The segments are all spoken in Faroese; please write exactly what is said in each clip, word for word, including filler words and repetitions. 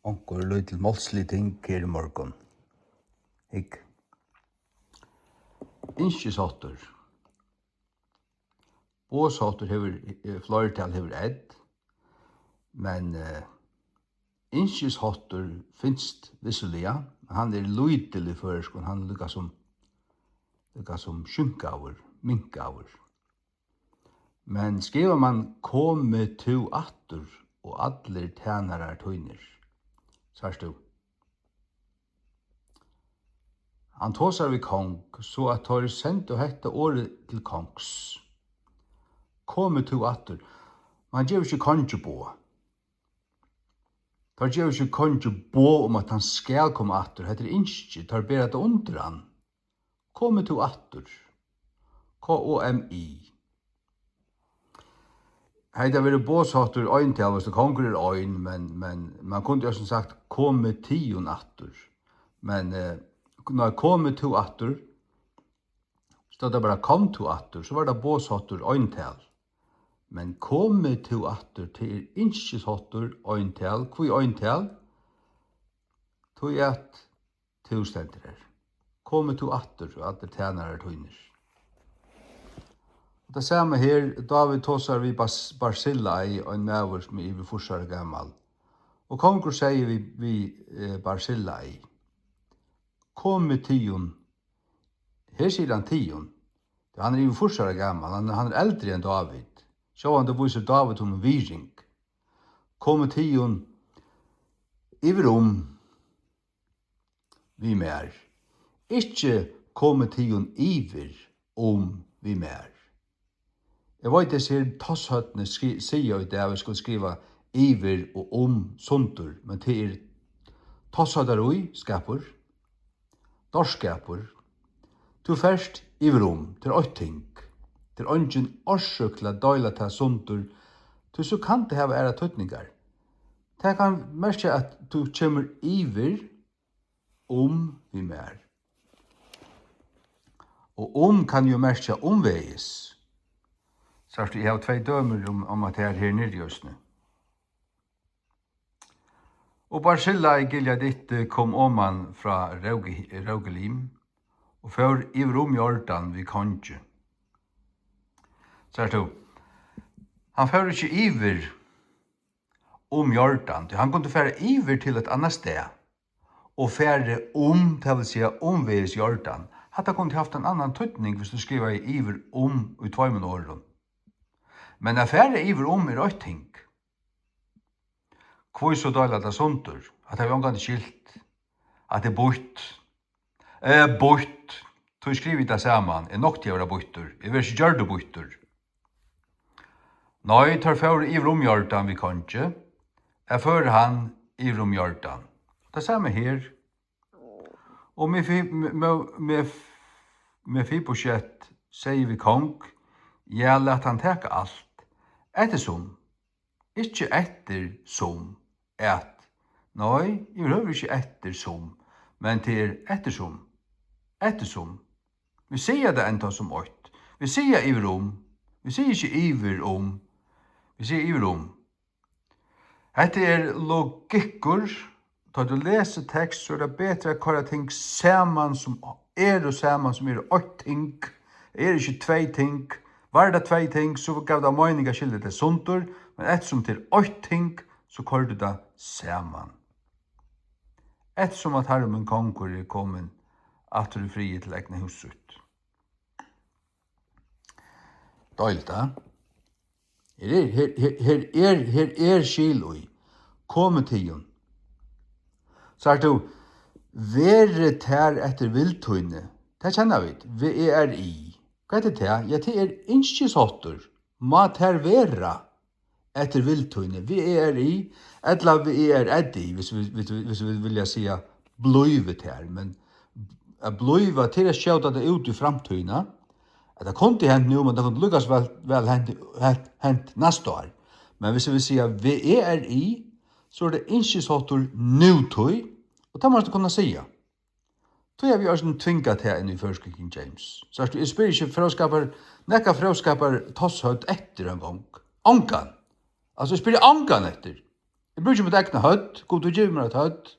Onkur lítil málslig ting her í morgun. Hygg. Ynskisháttur. Boðsháttur hevur, eh, fleirtal hevur ð, men, eh, ynskisháttur finst vissuliga, men hann er lítil í føroyskum, hann er líka sum, líka sum skinkaður, minkaður. Men skrivar mann: "Komi tú aftur og allir tænarar tínir", sært tú. Hann tosar við kong, so at teir sendu hetta orðið til kongs. "Komi tú aftur." Mann gevur ikki kongi boð. Teir geva ikki kongi boð um, at hann skal koma aftur. Hetta er ynski, teir bera tað undir hann. "Komi tú aftur." K O M I. Hetta verður boðsháttur eintal, veitst tú, kongur er ein, men, men mann kundi eisini sagt: "Komi tygum aftur." Men, eh, nei, "Komi tú aftur", stóð tað bara: "Kom tú aftur", so var tað boðsháttur eintal. Men "Komi tú aftur", tað er ynskisháttur eintal. Hví eintal? Tí at tú stendur her. "Komi tú aftur, og allir tænarar tínir." Og tað sama her, Dávid tosar við Bas-, Barsillai, ein maður sum er yvir fýrs ára gamal. Og kongur segði við, við, eh, Barsillai: "Komi tygum." Her sigur hann tygum. Tí hann er yvir fýrs ára gamal, hann, hann er eldri enn Dávid. Sjálvandi vísir Dávid honum virðing. "Komi tygum yvir um við mær." Ikki: "Komi tygum yvir um við mær." Eg veit, hesi her tosshøvdini skri-, siga í dag, vit skulu skriva yvir og um sundur, men tað er tosshøvdarískapur, dárskapur. Tú fert yvir um, tað er eitt ting. Tað er eingin orsøk til at deila tað sundur, tí so kann tað hava aðrar týdningar. Tað kann merkja, at tú kemur yvir um við mær. Og um kann jú merkja umvegis. Sært tú, eg havi tvey dømir um, um at tað er her niðri eisini. Og Barsillai Gileaditti kom oman frá Róge-, Rógelim og fór yvir um Jordan við kongi. Sært tú, hann fór ikki yvir um Jordan, tí hann kundi fara yvir til eitt annað stað og farið um, tað vil siga, umvegis Jordan. Hatta kundi havt ein annan týdning, viss tú skrivaði yvir um í tveimum orðum. Men at fara yvir um er eitt ting. Hví so deila tað sundur? Hatta havi eg ongantíð skilt. At tað er býtt. Eh, býtt. Tí skrivi eg tað saman. Eg nokti at vera býttur. Eg verði ikki gjørdur býttur. Nei, teir fóru yvir um Jordan við kongi, at føra hann yvir um Jordan. Tað sama her. Og Mefi-, Me-, Me-, Mef-, Mefibosjet segði við kong: "Ja, lat hann taka alt. Eftirsum." Ikki eftir sum, at. Nei, yvirhøvur ikki eftir sum, men tað er eftirsum. Eftirsum. Vit siga tað enntá sum eitt. Vit siga yvir um. Vit siga ikki yvir um. Vit siga yvir um. Hetta er logikkur. Tá tú lesur tekst, so er tað betri at koyra ting saman sum eru saman, sum eru eitt ting. Er ikki tvey ting. Var tað tvey ting, so gav tað meining at skilja tey sundur, men eftirsum tað er eitt ting, so koyrir tú tað saman. Eftirsum at harrin mín kongur er komin aftur í friði til egna hús sítt. Deiligt, ha? Her er, her, her, her er, her er skil í. Komi tygum. Sært tú, veri tær eftir vild tíni. Tað kenna vit. V E R I. Hvat er tað? Ja, tað er ynskisháttur. Má tær vera eftir vild tíni. V E R I, ella V E R I, hvis vit, hvis vit, hvis vit vilja siga blívi tær. Men at blíva, tað er at skjóta tað út í framtíðina. At tað kundi hent nú, men tað kundi líka væl, væl hent, hent, hent næsta ár. Men hvis vit siga V E R I, so er tað ynskisháttur nútíð, og tað mást tú kunna siga. Tí havi eg eisini tvingað tað inn í føroysku King James. Sært tú, eg spyr ikki fróðskapar, nakað fróðskapar tosshøvd eftir eingong. Ongan. Altso, eg spyr ongan eftir. Eg brúki mítt egna høvd. Gud, tú givið mær eitt høvd,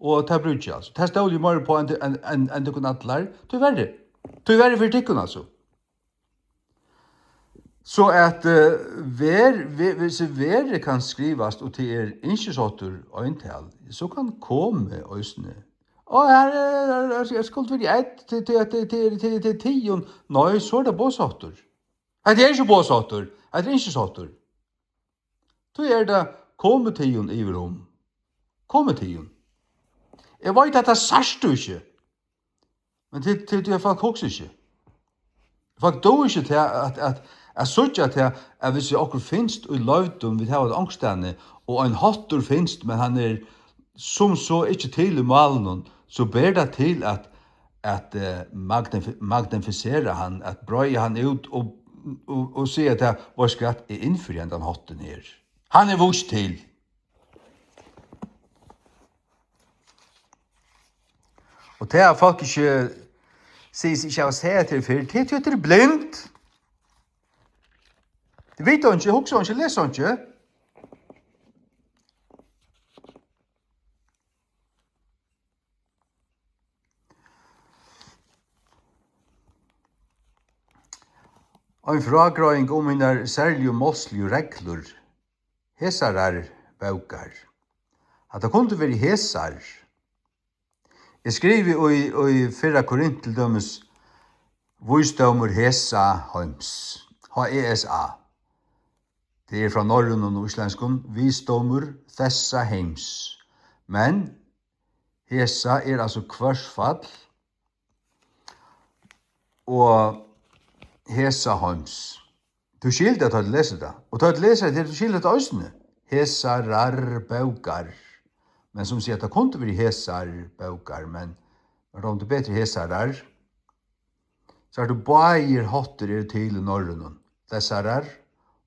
og tað brúki eg, altso. Tað stóli eg meira upp á enn, enn, enn, enn tykkum allar. Tíverri. Tíverri fyri tykkum, altso. So at, eh, ver, ver, hvis verið kann skrivast, og tað er ynskisháttur eintal, so kann komið eisini. Og her er, er, er, er skuldi verið eitt til, til, til, til, til, til tygum. Nei, so er tað boðsháttur. Hetta er ikki boðsháttur, hetta er ynskisháttur. Tí er tað komið tygum yvir um. Komið tygum. Eg veit, at tað sært tú ikki. Men tí, tí, tí at fólk hugsa ikki. Fólk duga ikki til at, at, at, at síggja til, at hvis okkurt finst í leivdum, vit hava tað onkustaðni, og ein háttur finst, men hann er sum so ikki til í málinum, so ber tað til at, at, eh, magnifi-, magnifisera hann, at breiða hann út og, og, og siga til, veitst hvat, eg innføri hendan háttin her. Hann er víst til. Og tað, at fólk ikki siga seg ikki hava sæð tað fyrr, tað er tí, at tað er blint. Tað vita einki, hugsa einki, lesa einki. Ein frágreiðing um hinar serligu málsligu reglur hesarar bókar. Hatta kundi verið hesar. Eg skrivi í, í fyrra Korint til dømis vísdómur hesa heims, H E S A. Tað er frá norrønum og íslendskum, vísdómur þessa heims. Men hesa er altso hvørsfall og hesa heims. Tú skilur tað, tá tú lesur tað. Og tá tú lesur tað, tú skilur tað eisini. Hesarar bókar. Men sum siga, tað kundi verið hesar bókar, men mær dámdi betri hesarar. So er tað báðir háttir eru til í norrønum. Dessarar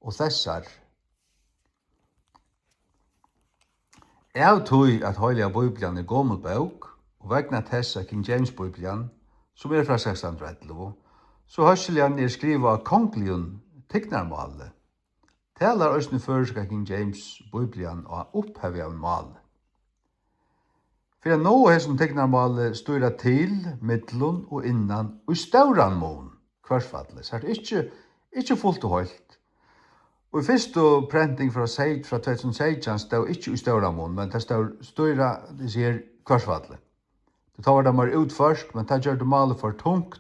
og sessar. Av tí at Heilaga Bíblian er gomul bók, og vegna tess at King James Bíblian, sum er frá sekstan hundrað og ellivu, so hóskiliga er skrivað á kongligum tignarmáli, talar eisini føroyska King James Bíblian á upphevjagum máli. Fyri at náa hesum tignarmáli stýra til, millum og innan í stóran mun, hvørsfalli, sært ikki, ikki fult og heilt. Og í fyrstu prenting frá seyt-, frá tvey túsund og seytjan stóð ikki í stóran mun, men tað stóð stýra, eg sigi, hvørsfalli. Tí tá var tað meira útført, men tað gjørdi málið for tungt,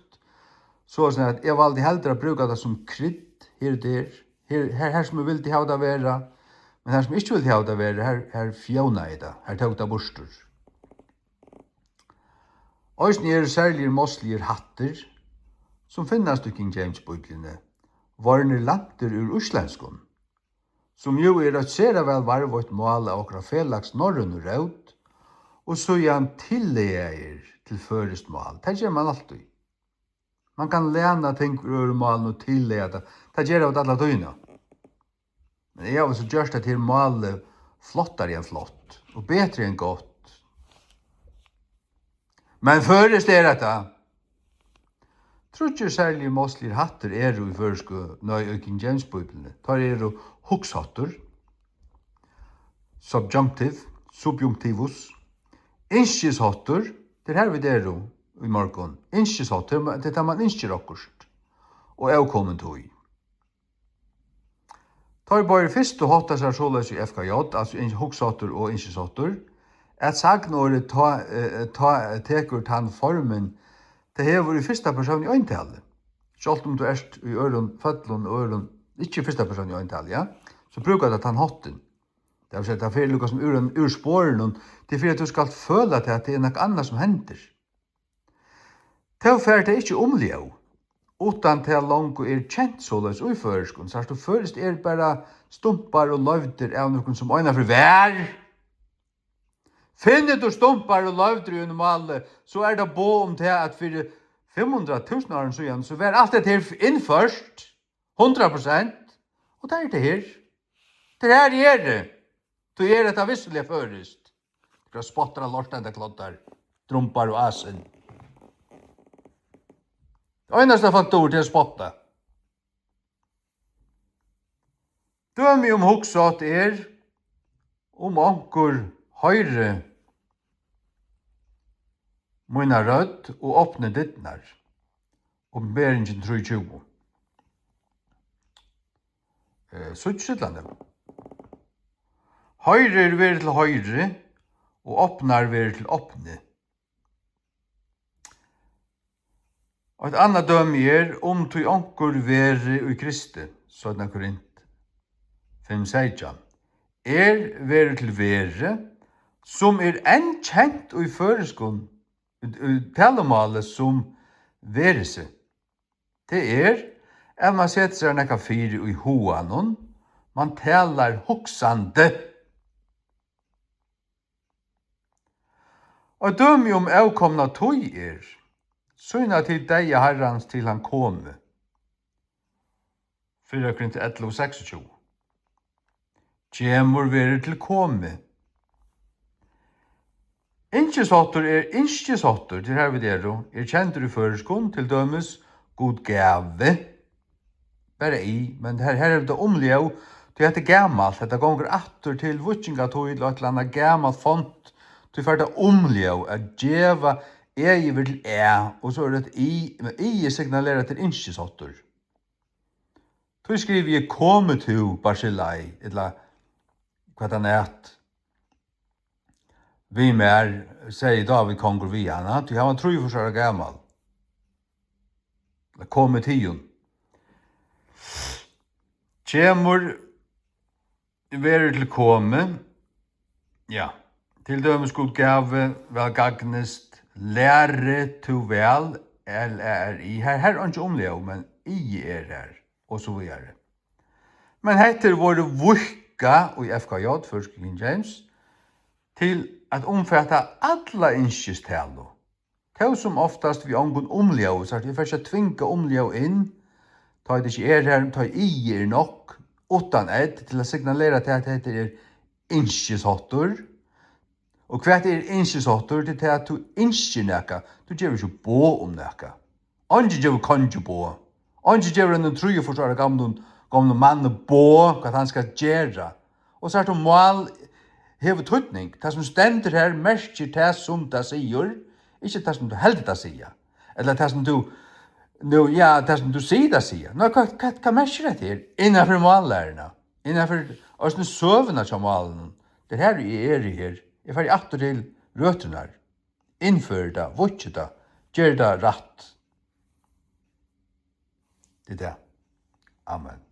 soleiðis at eg valdi heldur at brúka tað sum krydd her og der, her, her, her sum eg vildi hava tað vera, men her sum eg ikki vildi hava tað vera, her, her fjónaði eg tað, her tók tað burtur. Eisini eru serligir málsligir hættir, sum finnast í King James Bíbliuni, vorðnir læntir úr íslendskum, sum jú er eitt sera væl varðveitt mál av okkara felags norrønu rót, og síðan tillagaðir til føroyskt mál. Tað ger mann altíð. Mann kann læna ting úr øðrum málum og tillaga tað. Tað gera vit alla tíðina. Men eg havi so gjørt hetta her málið flottari enn flott og betri enn gott. Men føroyskt er hetta. Tríggir serligir málsligir hættir eru í føroysku, nei, í King James Bíbliuni. Teir eru hugsháttur, subjunctive, subjunctivus, ynskisháttur, tað er har vit eru í morgun. Ynskisháttur, tað er tá man ynskir okkurt, og avkomin tíð. Teir báðir fyrstu hátta sær soleiðis í F K J, altso ynsk-, hugsháttur og ynskisháttur, at sagnorðið tá, eh, tá tekur tann formin, tað hevur í fyrsta persóni eintali. Sjálvt um tú ert í øðrum føllum og øðrum, ikki í fyrsta persóni eintali, ja, so brúkar tað tann háttin. Tað vil siga, tað fer líka sum úr, úr sporinum, tað er fyri at tú skalt føla tað, at tað er nakað annað sum hendir. Tó fær tað ikki umljóð, uttan tað longu er kent soleiðis í føroyskum. Sært tú, føroyskt er bara stumpar og leivdir av nøkrum sum einaferð var. Finnur tú stumpar og leivdir í einum máli, so er tað boð um tað, at fyri fimm hundrað túsund árum síðan, so var alt hetta her innført, hundrað prosent, og tað er tað her. Tað er her eg eri. Tí er hetta vissuliga føroyskt. Tað spottar á lort, enda kloddar, drumbar og asin. Einasta faktor til at spotta. Dømi um hugsátt er, Um onkur hoyrir mína rødd og opnir dyrnar. Opinberingin trý tjúgu. Eh, síggj illa nú. Hoyrir verður til hoyri, og opnar verður til opni. Og eitt annað dømi er, um tí onkur verður í Kristi, seinna Korint fimm seytjan. Er verður til veru, sum er enn kent í føroyskum, í, í talumáli sum verið seg. Tað er, at mann setir sær nakað fyri í huganum, mann talar hugsandi. Og dømi um ókomna tíð er, sýna tit deyða Harrans til hann komi. Fyrra Korint ellivu seksogtjúgu. Kemur verður til komi. Ynskisháttur er ynskisháttur, tað er har vit eru, er kendur í føroyskum, til dømis Gud gavi, bara i, men her, her er tað umljóð, tí hetta er gamalt, hetta gongur aftur til víkingatíð, til eitt ella annað gamalt font, tí fær tað umljóð at geva, e yvir til æ, og so er tað i, men i er signalerar til ynskisháttur. Tí skrivi eg: Komi tú, Barsillai, ella hvat hann æt, við mær, segði Dávid kongur við hana, tí hann var trýogfýrs ára gamal. Komi tygum. Kemur verður til komi. Ja, til dømis Gud gavi, væl gagnist, læri tú væl, L A R I. Her, her er einki umljóð, men i er her, og so víðari. Men hetta er vorðið víðkað í F K J, føroysku King James, til at umfata alla ynskistalu. Tó sum oftast við ongum umljóði, so eg fari ikki at tvinga umljóð inn, tá ið ikki er har, tá ið er nokk, uttan ð, til at signalera tað, at hetta er ynskisháttur. Og hvat er ynskisháttur? Tað er tað, at tú ynskir nakað, tú gevur ikki boð um nakað. Eingin gevur kongi boð. Eingin gevur einum trýogfýrs ára gamlum, gamlum manni boð, hvat hann skal gera. Og sært um mál hevur týdning. Tað, sum stendur har, merkir tað, sum tað sigur, ikki tað, sum tú heldur tað siga. Ella tað, sum tú, nú, ja, tað, sum tú sigur tað siga. Nú, hvat, hvat, hvat merkir hetta her? Innanfyri mállæruna, innanfyri eisini søguna hjá málinum. Tað er har, eg eri her. Eg fari aftur til røturnar. Innførir tað, víkkir tað, ger tað rætt. Tað er tað. Amen.